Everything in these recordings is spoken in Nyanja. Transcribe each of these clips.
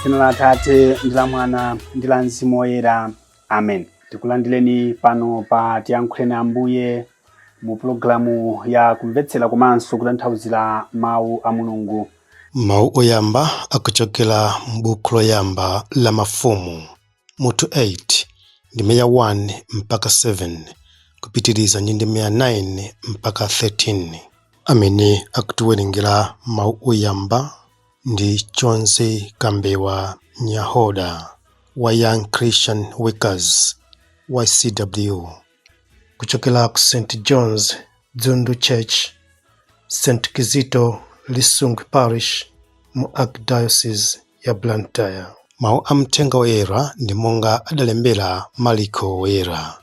Dzina la Atate ndi la Mwana ndi la Mzimu Woyera, amen. Tikulandireni pano pa Tiyankhuleni Ambuye mu pulogalamu ya kumvetsera komanso kutanthauzira mawu a Mulungu. Mawu oyamba akuchokera m'buku loyamba la Mafumu, mutu 8, ndime ya 1 mpaka 7, kupitiriza ndi ndime ya 9 mpaka 13. Amene akutiwerengera mawu oyamba ndi Chonzi Kambewa Nyahoda wa Young Christian Workers YCW kuchokera ku St John's Dzundu Church, St Kizito Lisungwi Parish mu Archdiocese ya Blantyre. Mawu a Mthenga Woyera ndi monga adalembera Mariko Woyera,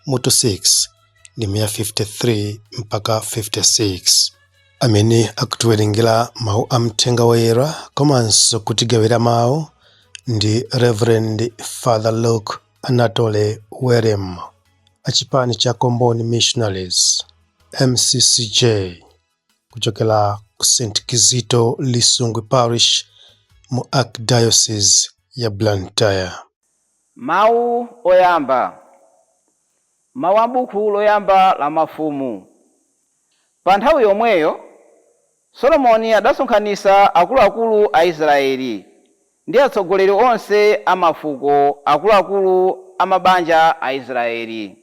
mutu 6, ndime ya 53 mpaka 56. Amene akutiwerengera mawu a Mthenga Woyera komanso kutigawira mawu ndi Reverend Father Luke Anatole Werem achipani cha Comboni Missionaries MCCJ kuchokera ku St Kizito Lisungwi Parish mu Archdiocese ya Blantyre. Mawu oyamba. Mawu a buku loyamba la Mafumu. Pa nthawi yomweyo, Solomoni adasonkhanitsa akuluakulu a Israeli ndi atsogoleri onse a mafuko, akuluakulu a mabanja a Israeli.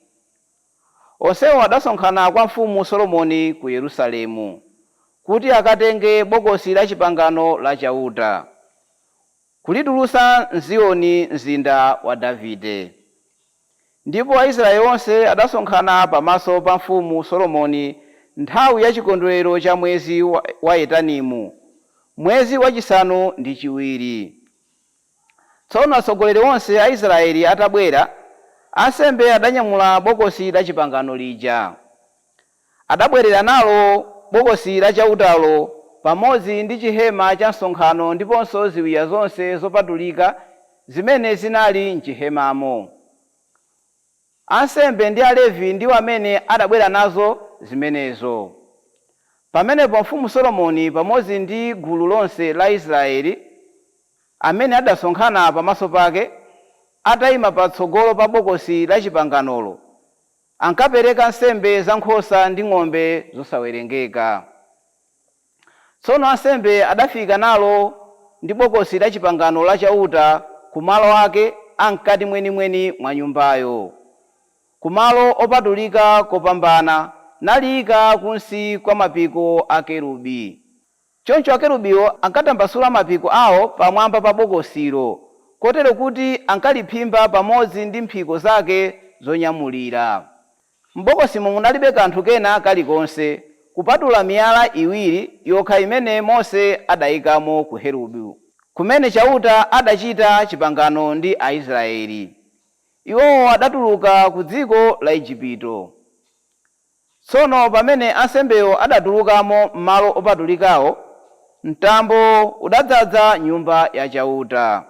Onsewo adasonkhana kwa mfumu Solomoni ku Yerusalemu, kuti akatenge Bokosi lachipangano la Chauta, kulitulutsa m'Ziyoni mzinda wa Davide. Ndipo Aisraele onse adasonkhana pamaso pa mfumu Solomoni nthawi ya chikondwerero cha mwezi wa Etanimu, mwezi wachisanu ndi chiwiri. Tsono atsogoleri onse a Israele atabwera, ansembe adanyamula Bokosi lachipangano lija. Adabwerera nalo Bokosi la Chautalo pamodzi ndi chihema chamsonkhano ndiponso ziwiya zonse zopatulika zimene zinali m'chihemamo. Ansembe ndi Alevi ndiwo amene adabwera nazo zimenezo. Pamenepo mfumu Solomoni pamodzi ndi gulu lonse la Israele amene adasonkhana pamaso pake, ataima patsogolo pa Bokosi lachipanganolo, ankapereka nsembe za nkhosa ndi ng'ombe zosawerengeka. Tsono ansembe adafika nalo ndi Bokosi lachipangano la Chauta ku malo ake a m'kati mwenimweni mwa Nyumbayo, ku malo opatulika kopambana, naliika kunsi kwa mapiko a akerubi. Choncho akerubiwo ankatambasula mapiko ao pamwamba pa bokosilo, kotero kuti ankaliphimba pamodzi ndi mphiko zake zonyamulira. M'bokosimo munalibe kanthu kena kalikonse, kupatula miyala iwiri yokha imene Mose adaikamo ku Horebu, kumene Chauta adachita chipangano ndi Aisraele. Iwowo adatuluka ku dziko la Ejipito. Tsono pamene ansembewo adatulukamo m'malo opatulikawo, mtambo udadzaza Nyumba ya Chauta.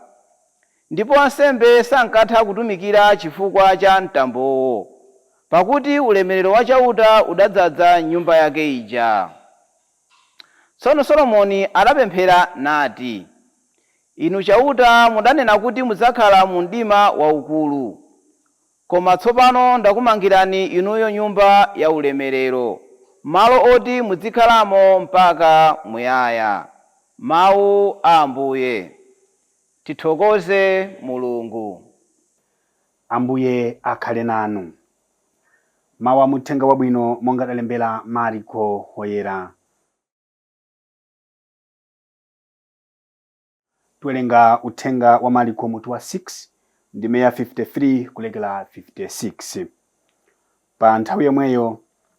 Ndipo ansembe sankatha kutumikira chifukwa cha mtambowo, pakuti ulemerero wa Chauta udadzaza Nyumba yake ija. Tsono Solomoni adapemphera nati, Inu Chauta mudanena kuti mudzakhala mu mdima waukulu. Koma tsopano ndakumangirani inuyo nyumba yaulemerero, malo oti muzikhalamo mpaka muyaya. Mawu a Ambuye. Tithokoze Mulungu. Ambuye akhale nanu. Mawu a Muthenga Wabwino monga adalembera Marko Woyera. Tiwerenga uthenga wa Marko mutu wa 6 ndime ya 53 kulekera 56. Pa nthawi yomweyo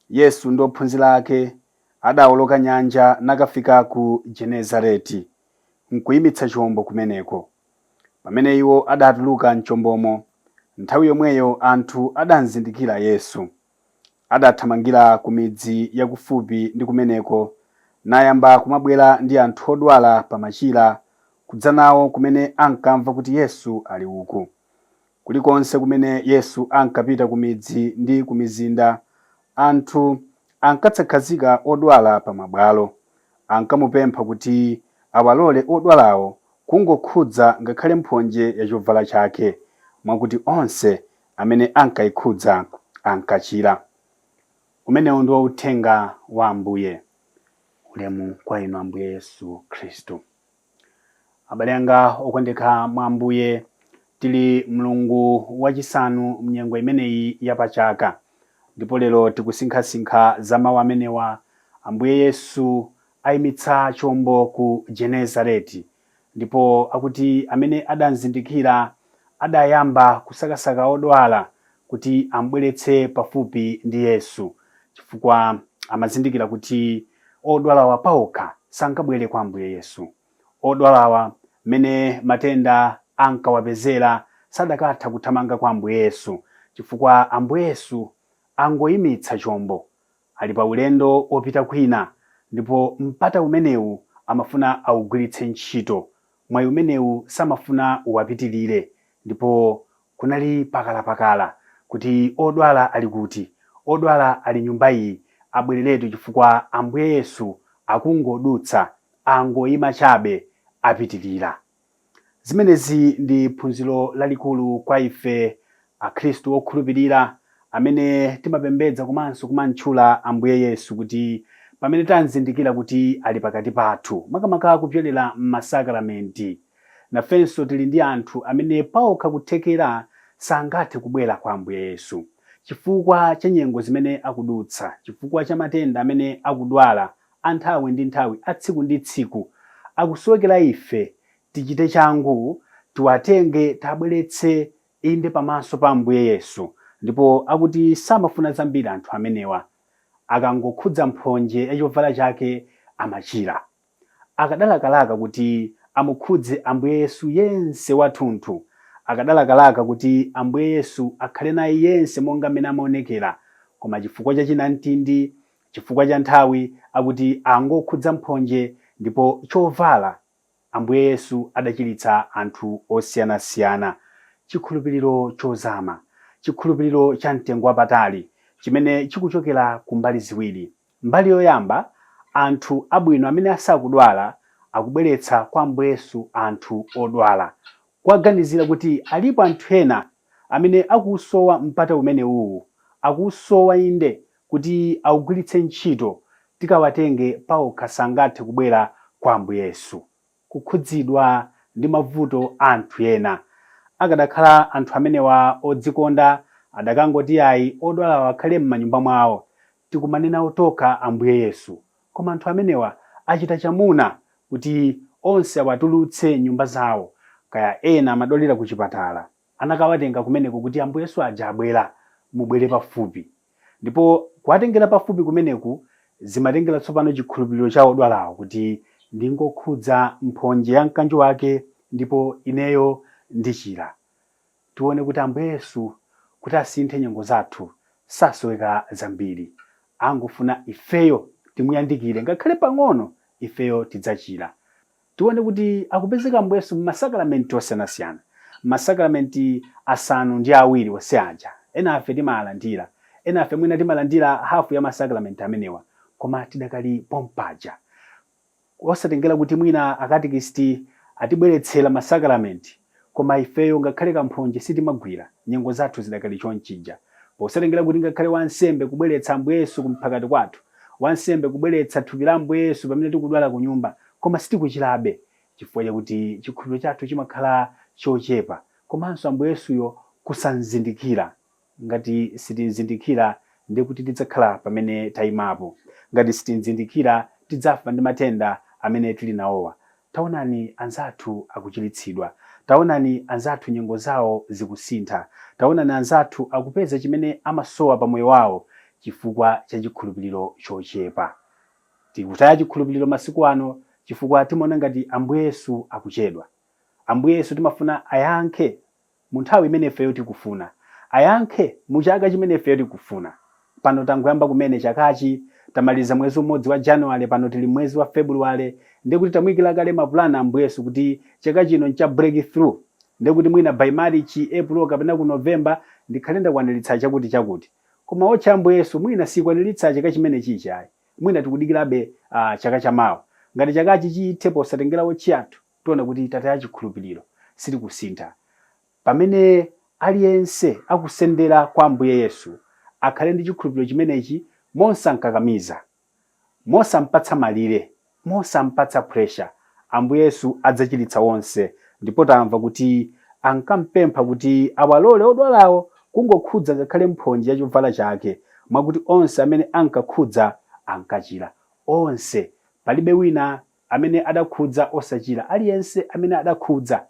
Yesu ndi ophunzira ake adawoloka nyanja nakafika ku Genesareti, nkuimitsa chombo kumeneko. Pamene iwo adatuluka m'chombomo, nthawi yomweyo anthu adamzindikira Yesu. Adathamangira ku midzi yakufupi ndi kumeneko, nayamba kumabwera ndi anthu odwala pa machira, kudza nawo kumene ankamva kuti Yesu ali uku. Kulikonse kumene Yesu ankapita ku midzi ndi ku mizinda, anthu ankadzakhazika odwala pa mabwalo. Ankamupempha kuti awalole odwalawo kungokhudza ngakhale mphonje ya chovala chake, mwakuti onse amene ankayikhudza ankachira. Umenewu ndiwo uthenga wa Ambuye. Ulemu kwa inu Ambuye Yesu Khristu. Abale anga okondeka mwa Ambuye, tili mlungu wachisanu mnyengo imeneyi yapachaka, ndipo lero tikusinkhasinkha za mawu amenewa. Ambuye Yesu ayimitsa chombo ku Genesareti, ndipo akuti amene adamzindikira adayamba kusakasaka odwala kuti ambweretse pafupi ndi Yesu, chifukwa amazindikira kuti odwalawa paokha sangabwere kwa Ambuye Yesu. Odwalawa mmene matenda ankawapezera sadakatha kuthamanga kwa Ambuye Yesu, chifukwa Ambuye Yesu angoyimitsa chombo, ali pa ulendo opita kwina, ndipo mpata umenewu amafuna awugwiritse ntchito. Mwayi umenewu samafuna uwapitirire, ndipo kunali pakalapakala kuti odwala ali kuti, odwala ali nyumba iyi, abwereretu chifukwa Ambuye Yesu akungodutsa, angoyima chabe, apitirira. Zimenezi ndi phunziro lalikulu kwa ife Akhristu okhulupirira amene timapembedza komanso kumantchula Ambuye Yesu, kuti pamene tamzindikira kuti ali pakati pathu, makamaka kupyolera m'masakramenti, nafenso tili ndi anthu amene paokha kuthekera sangathe kubwera kwa Ambuye Yesu chifukwa cha nyengo zimene akudutsa, chifukwa cha matenda amene akudwala a nthawi ndi nthawi, a tsiku ndi tsiku. Akusowekera ife tichite changu, tiwatenge, tabweretse inde pamaso pa Ambuye Yesu. Ndipo akuti samafuna zambiri anthu amenewa, akangokhudza mphonje ya chovala chake amachira. Akadalakalaka kuti amukhudze Ambuye Yesu yense wathunthu, akadalakalaka kuti Ambuye Yesu akhale naye yense monga mmene amaonekera, koma chifukwa cha chinamtindi, chifukwa cha nthawi, akuti angokhudza mphonje ndipo chovala Ambuye Yesu adachiritsa anthu osiyanasiyana. Chikhulupiriro chozama, chikhulupiriro cha mtengo wapatali chimene chikuchokera ku mbali ziwiri. Mbali yoyamba, anthu abwino amene asakudwala akubweretsa kwa Ambuye Yesu anthu odwala, kuwaganizira kuti alipo anthu ena amene akusowa mpata umenewuwu, akusowa inde kuti awugwiritse ntchito, tikawatenge paokha sangathe kubwera kwa Ambuye Yesu. Kukhudzidwa ndi mavuto a anthu ena. Akadakhala anthu amenewa odzikonda, adakangoti ayi, odwalawa akhale m'manyumba mwawo, tikumane nawo tokha Ambuye Yesu. Koma anthu amenewa achita chamuna kuti onse awatulutse m'nyumba zawo, kaya ena amadwalira kuchipatala, anakawatenga kumeneko kuti Ambuye Yesu aja abwera, mubwere pafupi. Ndipo kuwatengera pafupi kumeneku zimatengera tsopano chikhulupiriro cha odwalawo kuti ndingokhudza mphonje ya mkanjo wake ndipo ineyo ndichira. Tione kuti Ambuye Yesu kuti asinthe nyengo zathu sasoweka zambiri. Angofuna ifeyo timuyandikire ngakhale pang'ono, ifeyo tidzachira. Tione kuti akupezeka Ambuye Yesu m'masakramenti osiyanasiyana, masakramenti 7 onse aja. Ena afe timalandira, ena afe mwina timalandira hafu ya masakramenti amenewa, koma tidakali pompaja. Osatengera kuti mwina akatikisiti atibweretsera masakramenti, koma ifeyo ngakhale kamphonje sitimagwira, nyengo zathu zidakali chonchija. Posatengera kuti ngakhale wansembe kubweretsa Ambuye Yesu kumphakati kwathu, wansembe kubweretsa thupi la Ambuye Yesu pamene tikudwala kunyumba, koma sitikuchirabe, chifukwa chakuti chikhulupiriro chathu chimakhala chochepa, komanso Ambuye Yesuyo kusamzindikira. Ngati sitimzindikira, ndiye kuti tidzakhala pamene tayimapo. Ngati sitimzindikira, tidzafa ndi matenda amene tili nawowa. Taonani anzathu akuchiritsidwa. Taonani anzathu nyengo zawo zikusintha. Taonani anzathu akupeza chimene amasowa pa moyo wawo chifukwa cha chikhulupiriro chochepa. Tikutaya chikhulupiriro masiku ano chifukwa timaona ngati Ambuye Yesu akuchedwa. Ambuye Yesu timafuna ayankhe mu nthawi imene ifeyo tikufuna, ayankhe mu chaka chimene ifeyo tikufuna. Pano tangoyamba kumene chakachi, tamaliza mwezi umodzi wa January, pano tili mwezi wa February, ndiye kuti tamuyikira kale mapulani Ambuye Yesu kuti chaka chino ncha breakthrough, ndiye kuti mwina by March, April kapena ku November ndikhale ndakwaniritsa chakuti chakuti. Koma wotchi Ambuye Yesu mwina sikwaniritsa chaka chimene chichi ayi, mwina tikudikirabe chaka chamawa. Ngati chakachi chithe posatengera wotchi yathu, Tiona kuti tataya chikhulupiriro, sitikusintha. Pamene aliyense akusendera kwa Ambuye Yesu, akhale ndi chikhulupiriro chimenechi mosamkakamiza, mosampatsa malire, mosampatsa pressure. Ambuye Yesu adzachiritsa onse, ndipo tamva kuti ankampempha kuti awalole odwalawo kungokhudza ngakhale mphonje ya chovala chake, mwakuti onse amene ankakhudza ankachira. Onse, palibe wina amene adakhudza osachira. Aliyense amene adakhudza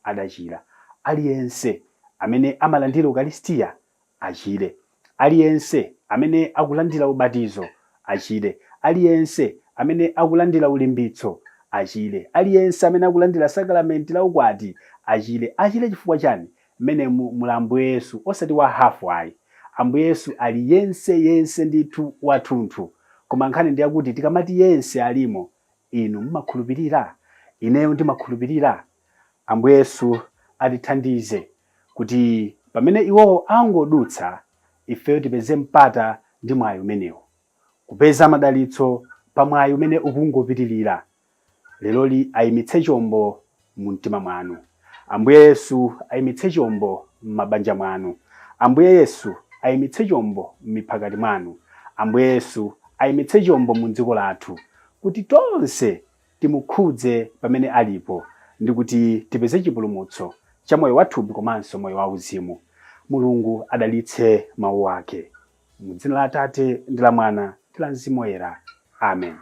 adachira. Aliyense amene amalandira Ukaristiya achire. Aliyense amene akulandira ubatizo achire. Aliyense amene akulandira ulimbitso achire. Aliyense amene akulandira sakalamenti la ukwati achire. Achire chifukwa chani? Mmenemu muli Ambuye Yesu, osati wa hafu ayi. Ambuye Yesu ali yense yense ndithu, wathunthu. Koma nkhani ndi yakuti tikamati yense alimo, inu mumakhulupirira? Ineyo ndimakhulupirira? Ambuye Yesu atithandize kuti pamene iwowo angodutsa, ifeyo tipeze mpata ndi mwayi umenewu, kupeza madalitso pa mwayi umene ukungopitirira. Leroli ayimitse chombo mu mtima mwanu. Ambuye Yesu ayimitse chombo m'mabanja mwanu. Ambuye Yesu ayimitse chombo m'miphakati mwanu. Ambuye Yesu ayimitse chombo mu dziko lathu, kuti tonse timukhudze pamene alipo ndi kuti tipeze chipulumutso cha moyo wathupi komanso moyo wauzimu. Mulungu adalitse mawu ake. Mu dzina la Atate ndi la Mwana ndi la Mzimu Woyera. Amen.